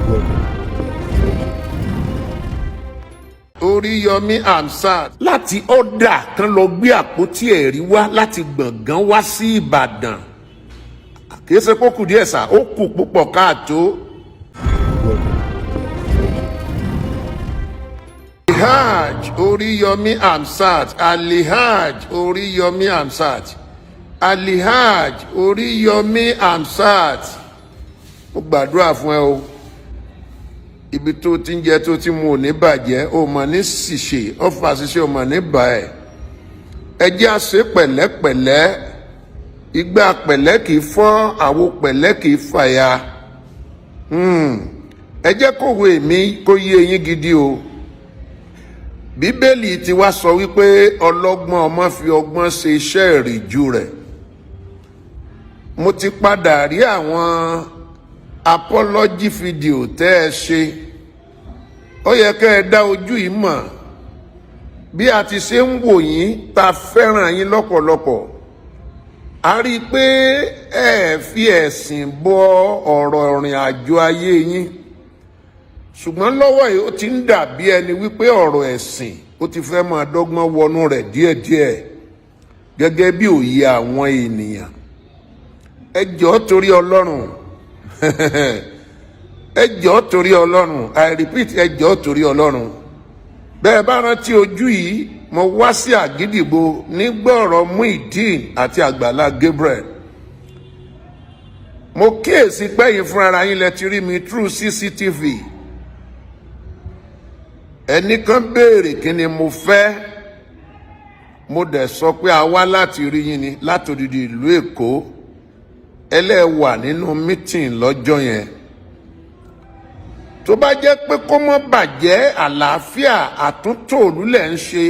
Welcome to Treasure TV. Oríyọmí Hamzat láti ọ̀dà kan lọ gbé àpótí ẹ̀rí wá láti Gbọ̀ngán wá sí Ìbàdàn. Kìí ṣe kó kù díẹ̀ sá, ó kù púpọ̀ káàtó. Welcome to Treasure TV. Alhaj Oríyọmí Hamzat, Alhaj Oríyọmí Hamzat, Alhaj Oríyọmí Hamzat, mo gbàdúrà fún ẹ o. Ibi tó ti ń jẹ tó ti mu ò ní bàjẹ́. O mọ̀ ní ṣìṣe ọ̀fà ṣiṣẹ́, o mọ̀ ní bà ẹ̀. Ẹ jẹ́ àṣẹ pẹ̀lẹ́pẹ̀lẹ́. Igbá pẹ̀lẹ́ kì í fọ́, àwo pẹ̀lẹ́ kì í fàya. Ẹ jẹ́ kówé mi kó yé yín gidi o. Bíbélì ti wá sọ wípé ọlọ́gbọ́n ọmọ fi ọgbọ́n ṣe iṣẹ́ ìrìjú rẹ̀. Mo ti padà rí àwọn apology video tẹ́ ẹ ṣe. Ó yẹ kẹ́ ẹ dá ojú yìí mọ̀ bí a ti ṣe ń wò yín, ta fẹ́ràn yín lọ́pọ̀lọpọ̀. A rí i pé ẹ fi ẹ̀sìn bọ ọ̀rọ̀ ìrìn àjò ayé yín, ṣùgbọ́n lọ́wọ́ yìí, ó ti ń dàbí ẹni wípé ọ̀rọ̀ ẹ̀sìn ó ti fẹ́ máa dọ́gbọ́n wọnú rẹ̀ díẹ̀díẹ̀, gẹ́gẹ́ bí òye àwọn ènìyàn. Ẹ jọ̀ọ́, torí Ọlọ́run, ẹ jọ̀ọ́, torí Ọlọ́run, I repeat, ẹ jọ̀ọ́, torí Ọlọ́run. Bẹ́ẹ̀ bá rántí ojú yìí, mo wá sí Àgídìgbò nígbà ọ̀rọ̀ Muideen àti Àgbàlá Gabriel. Mo kíyèsí pẹ́yìn fúnra yín lẹ ti rí mi through CCTV. Ẹnìkan béèrè kí ni mo fẹ́. Mo dẹ̀ sọ pé a wá láti rí yín ni látòdìdí ìlú Èkó. Ẹlẹ́wà nínú meeting lọ́jọ́ yẹn. Tó bá jẹ́ pé kó mọ́ bàjẹ́, àlàáfíà, àtúntò òlúlẹ̀ ń ṣe,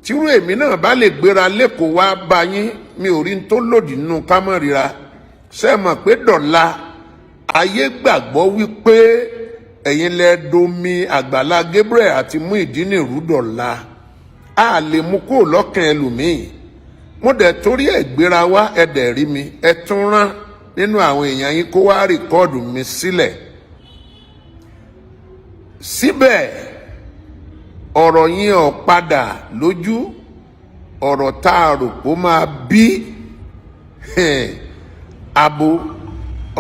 tírú èmi náà bá lè gbéra lẹ́kọ̀ọ́ wá bá yín, mi ò rí n tó lòdì nínú kámọ́rira. Ṣe mọ̀ pé dọ̀la ayé gbàgbọ́ wípé ẹ̀yin lẹ domi Àgbàlá Gabriel àti Muyideen rú dọ̀la, a lè mú kó lọ́kàn ẹlòmíì. Mo dẹ̀ torí ẹ̀ gbéra wá. Ẹ dẹ̀ rí mi, ẹ tún rán nínú àwọn èèyàn yín kó wá record mi sílẹ̀. Síbẹ̀, ọ̀rọ̀ yín ò padà lójú ọ̀rọ̀ tá a rò pé ó máa bí abo,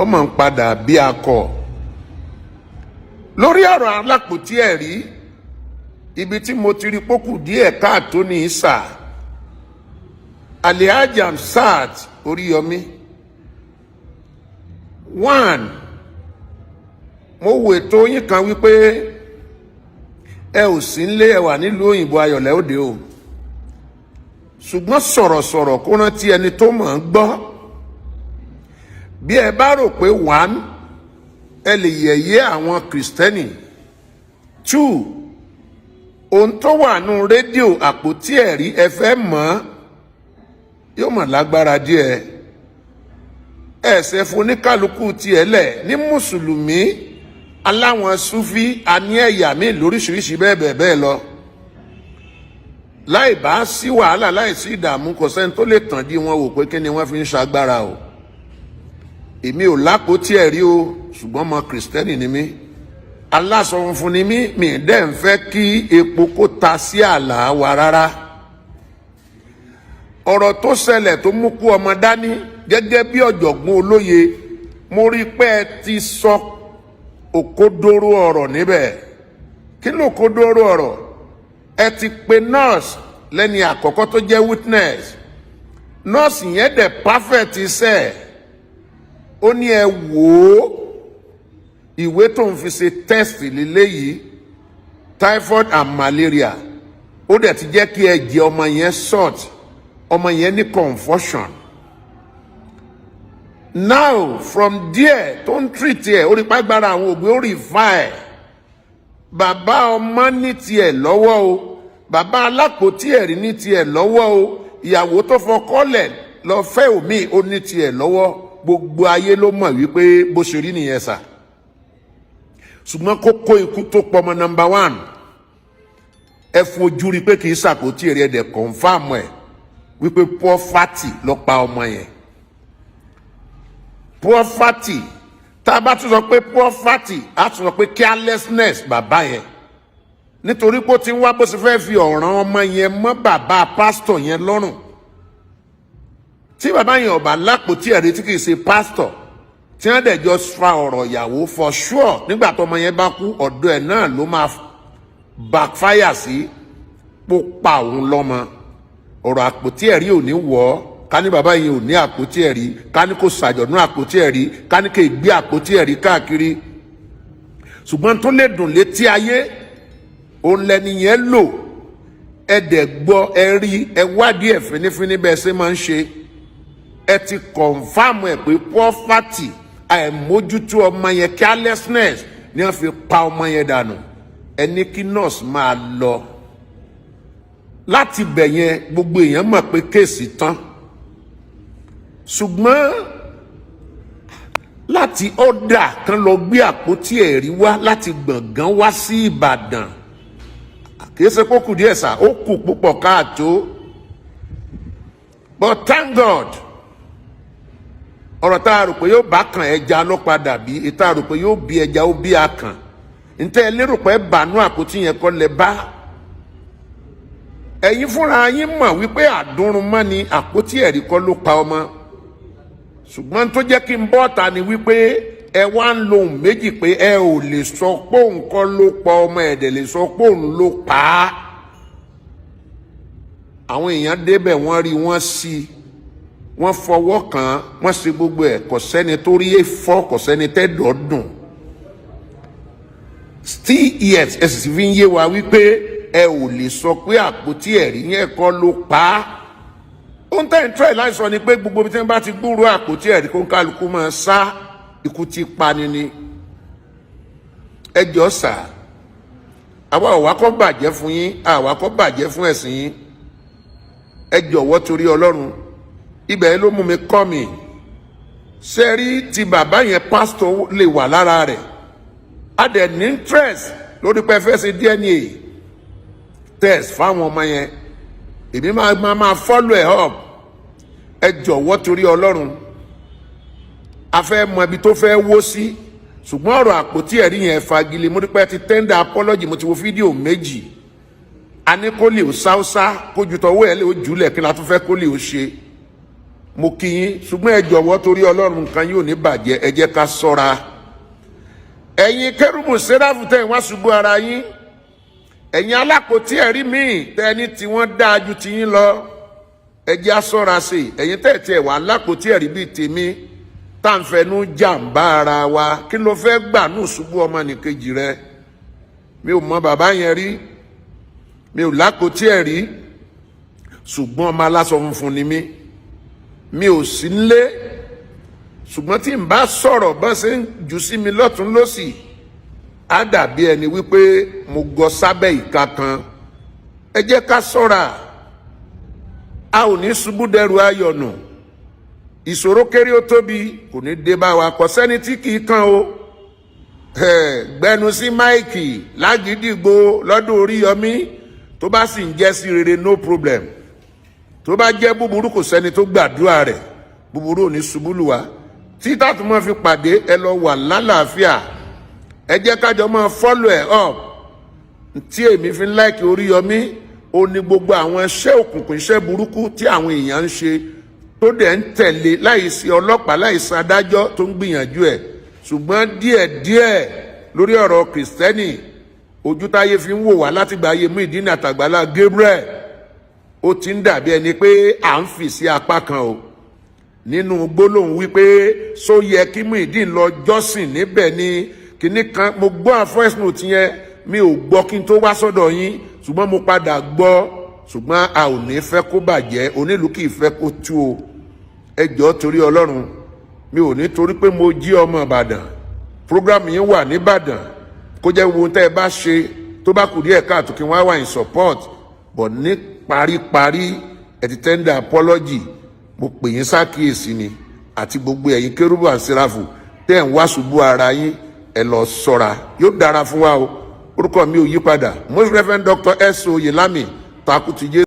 ọmọ ń padà bí akọ. Lórí ọ̀rọ̀ alápòtí ẹ̀rí, ibi tí mo ti rí pókù díẹ̀ káàtó ní ìsà, Alhaji Hamzat Oríyọmí, one, mo wo ètò yín kan wípé ẹ ò sí nílé, ẹ wà nílùú òyìnbó, ayọ̀lẹ́ òde o. Ṣùgbọ́n sọ̀rọ̀sọ̀rọ̀ kó rántí ẹni tó mọ̀ ń gbọ́. Bí ẹ bá rò pé, one, ẹ lè yẹ̀yẹ́ àwọn Kìrìsìtẹ́nì, two, ohun tó wà nù rédíò àpótí ẹ̀rí ẹ fẹ́ mọ̀ ọ́, yóò mọ̀ lágbára díẹ̀. Ẹ̀sẹ̀ fún oníkálukú tiẹ̀ lẹ̀ ní Mùsùlùmí, aláwọn Sufi, àní ẹ̀yà míì lóríṣiríṣi, bẹ́ẹ̀ bẹ́ẹ̀ bẹ́ẹ̀ lọ. Láì bá sí wàhálà, láì sí ìdààmú, kò sẹ́ni tó lè tàn dí wọn wò pé kí ni wọ́n fi ń ṣagbára o. Èmi ò lápótí ẹ̀rí o, ṣùgbọ́n ọmọ Kìrìsìtẹ́nì ni mí, aláṣọ funfun ni mí. Mi dẹ́ ń fẹ́ kí epo kó ta sí àlà wa rárá. Ọ̀rọ̀ tó ṣẹlẹ̀ tó mú kú ọmọ dání, gẹ́gẹ́ bí ọ̀jọ̀gbọ́n olóye, mo rí pé ẹ ti sọ òkodoro ọ̀rọ̀ níbẹ̀. Kí ló òkodoro ọ̀rọ̀? Ẹ ti pe nurse lẹ́ni àkọ́kọ́ tó jẹ́ witness. Nurse yẹn dẹ̀ perfect iṣẹ́ ẹ̀. Ó ní ẹ wò ó, ìwé tó ń fi ṣe test lélẹ́yìí, typhoid and malaria. Ó dẹ̀ ti jẹ́ kí ẹ̀jẹ̀ ọmọ yẹn sort, ọmọ yẹn ní confusion. Now, from there tó ń treat ẹ̀, ó rí pàgbára àwọn òbí, ó rí fa ẹ̀. Bàbá ọmọ ní tiẹ̀ lọ́wọ́ o, bàbá alápòtí ẹ̀rí ní tiẹ̀ lọ́wọ́ o, ìyàwó tó fọkọ́lẹ̀ lọ fẹ́ òmíì, ó ní tiẹ̀ lọ́wọ́. Gbogbo ayé ló mọ̀ wípé bó ṣe rí nìyẹn sà. Ṣùgbọ́n kókó ikú tó pọmọ number one, ẹ fojú rí pé kì í ṣàpótí ẹ̀rí, ẹ̀ dẹ̀ confirm ẹ̀ wípé poverty ló pa ọmọ yẹn. Poverty. Tá a bá tún sọ pé poverty, á tún sọ pé carelessness bàbá yẹn, nítorí pé ó ti ń wá bó ṣe fẹ́ fi ọ̀ràn ọmọ yẹn mọ́ bàbá pásítọ̀ yẹn lọ́rùn. Tí bàbá yẹn ọba lápòtí ẹ̀rí, tí kìí ṣe pásítọ̀, tí wọ́n dẹ̀ jọ fa ọ̀rọ̀ ìyàwó, for sure, nígbà tó ọmọ yẹn bá kú, ọ̀dọ̀ ẹ̀ náà ló máa backfire sí pó pa òun lọ́mọ. Ọ̀rọ̀ àpótí ẹ̀rí ò ní wọ̀ ọ́. Ká ní bàbá yẹn ò ní àpótí ẹ̀rí, ká ní kò ṣàjọ̀dún àpótí ẹ̀rí, ká ní kò gbé àpótí ẹ̀rí káàkiri, ṣùgbọ́n tó lè dùn létí ayé òun lẹni yẹn lò. Ẹ dẹ̀ gbọ́, ẹ rí, ẹ wádìí ẹ̀ fínífíní bẹ́ẹ̀ ṣe máa ń ṣe. Ẹ ti confirm ẹ̀ pé poverty, àìmójútó ọmọ yẹn, carelessness ni wọ́n fi pa ọmọ yẹn dànù. Ẹ ní kí nurse máa lọ láti bẹ̀ yẹn. Gbogbo èèyàn mọ̀ pé case tán, ṣùgbọ́n láti ọ̀dà kan lọ gbé àpótí ẹ̀rí wá láti Gbọ̀ngàn wá sí Ìbàdàn, kìí ṣe kó kù díẹ̀ sá, ó kù púpọ̀ káàtó. But thank God, ọ̀rọ̀ tá a rò pé yóò bá kàn ẹja ló padà bí ìta rò pé yóò bí ẹja, ó bí akàn. Ntẹ́ ẹ lérò pé bànú àpótí yẹn kọ́ lẹ bá. Ẹ̀yin fúnra yín mọ̀ wípé àdúrún ni àpótí ẹ̀rí kọ́ ló pa ọmọ, ṣùgbọ́n tó jẹ́ kí n bọ́ ta ni wípé ẹ wá ń lo ohun méjì, pé ẹ ò lè sọ pé òun kọ́ ló pa ọmọ, ẹ̀dẹ̀ lè sọ pé òun ló pa á. Àwọn èèyàn débẹ̀, wọ́n rí, wọ́n sí i, wọ́n fọwọ́ kàn án, wọ́n ṣe gbogbo ẹ̀. Kò sẹ́ni tó rí fọ́, kò sẹ́ni tẹ́dọ̀ dùn. Still yet, ẹ sì fi ń yé wa wípé ẹ ò lè sọ pé àpótí ẹ̀rí yẹn kọ́ ló pa á. Ohun tẹ́ ń try láti sọ ni pé gbogbo ibi tí wọ́n bá ti gbúrò àpótí ẹ̀rí, kó ń kálukú máa sá, ikú ti pani ni. Ẹ jọ sà, àwa ò wá kọ́ bàjẹ́ fún yín, àwa kọ́ bàjẹ́ fún ẹ̀sìn yín. Ẹ jọ̀wọ́, torí Ọlọ́run, ibẹ̀ ló mú mi kọ́ mi ṣe rí ti bàbá yẹn. Pásítọ̀ lè wà lára rẹ̀, a dẹ̀ ní interest lórí pé ẹ fẹ́ ṣe DNA test fáwọn ọmọ yẹn. Èmi máa follow ẹ̀ up. Ẹ jọ̀wọ́, torí Ọlọ́run, a fẹ́ mọ ibi tó fẹ́ wó sí, ṣùgbọ́n ọ̀rọ̀ àpótí ẹ̀rí yẹn, fagilé. Mo dúpẹ́ ti tender apology. Mo ti wo fídíò méjì. A ní kó lè ó sáúsá kójú tọwọ́ ẹ̀ lè ó jùlẹ̀, kí la tún fẹ́ kó lè ó ṣe? Mo kí yín, ṣùgbọ́n ẹ jọ̀wọ́, torí Ọlọ́run, nǹkan yóò ní bàjẹ́. Ẹ jẹ́ ká ṣọ́ra. Ẹ̀yin kérúbù sẹ́ráfù tẹ̀ wá ṣubú ara yín, ẹ̀yin alápòtí ẹ̀rí míì tẹ́ ẹni tí wọ́n dáa ju tiyín lọ, ẹ jẹ́ á ṣọ́ra sí i. Ẹ̀yin tẹ̀ tiẹ̀ wà alápòtí ẹ̀rí bíi tèmi, tá à ń fẹnu jàǹbá ara wa, kí ló fẹ́ gbà nù ṣubú ọmọnìkejì rẹ? Mi ò mọ bàbá yẹn rí, mi ò lápòtí ẹ̀rí, ṣùgbọ́n ọmọ aláṣọ funfun ni mí. Mi ò sí nílé, ṣùgbọ́n tí n bá sọ̀rọ̀, bá ṣe ń jù sí mi lọ́tún lọ́sì, á dàbí ẹni wípé mo gọ sábẹ́ ìka kan. Ẹ jẹ́ ká ṣọ́ra. A ò ní ṣubú dẹrù ayọ̀nù. Ìṣòro kéré ó tóbi kò ní dé bá wa. Kò sẹ́ni tí kì í kàn o. Gbẹnu sí máìkì lágídígbò lọ́dún Oríyọmí, tó bá sì ń jẹ́ sí rere, no problem. Tó bá jẹ́ búburú, kò sẹ́ni tó gbàdúrà rẹ̀. Búburú ò ní ṣubú lù wá. Tí tàtúmọ̀ fi pàdé, ẹ lọ wà lálàáfíà. Ẹ jẹ́ kájọ máa follow ẹ̀ up. Tí èmi fi ń like Oríyọmí, ó ní gbogbo àwọn iṣẹ́ òkùnkùn, iṣẹ́ burúkú tí àwọn èèyàn ń ṣe, tó dẹ̀ ń tẹ̀lé láì sí ọlọ́pàá, láì sí adájọ́ tó ń gbìyànjú ẹ̀. Ṣùgbọ́n díẹ̀díẹ̀ lórí ọ̀rọ̀ Kìrìsìtẹ́nì, ojú táyé fi ń wò wá láti gba ayé Muyideen àtàgbàlá Gabriel, ó ti ń dàbí ẹni pé à ń fì sí apá kan o, nínú gbólóhùn wípé só yẹ kí Muyideen lọ jọ́sìn níbẹ̀ ni kinní kan. Mo gbọ́ voice note yẹn, mi ò gbọ́ kí n tó wá sọ́dọ̀ yín, ṣùgbọ́n mo padà gbọ́. Ṣùgbọ́n a ò ní fẹ́ kó bàjẹ́, onílùú kì í fẹ́ kó tú o. Ẹ jọ̀ọ́, torí Ọlọ́run, mi ò ní torí pé mo jí ọmọ Ìbàdàn, program yín wà nìbàdàn, kó jẹ́ wo tẹ́ ẹ bá ṣe tó bá kù díẹ̀ káàtó, kí wọ́n á wà in support. But ní paríparí, ẹ ti tender apology. Mo pè yín sákìyèsí ni, àti gbogbo ẹ̀yin kérúbù àti sẹ́ráfù tẹ́ ẹ̀ ń wá ṣubú ara yín, ẹ lọ ṣọ́ra. Yóò dára fún wa o. Orúkọ mi ò yí padà, Most Reverend Dr. S. O. Oyelami Takutije.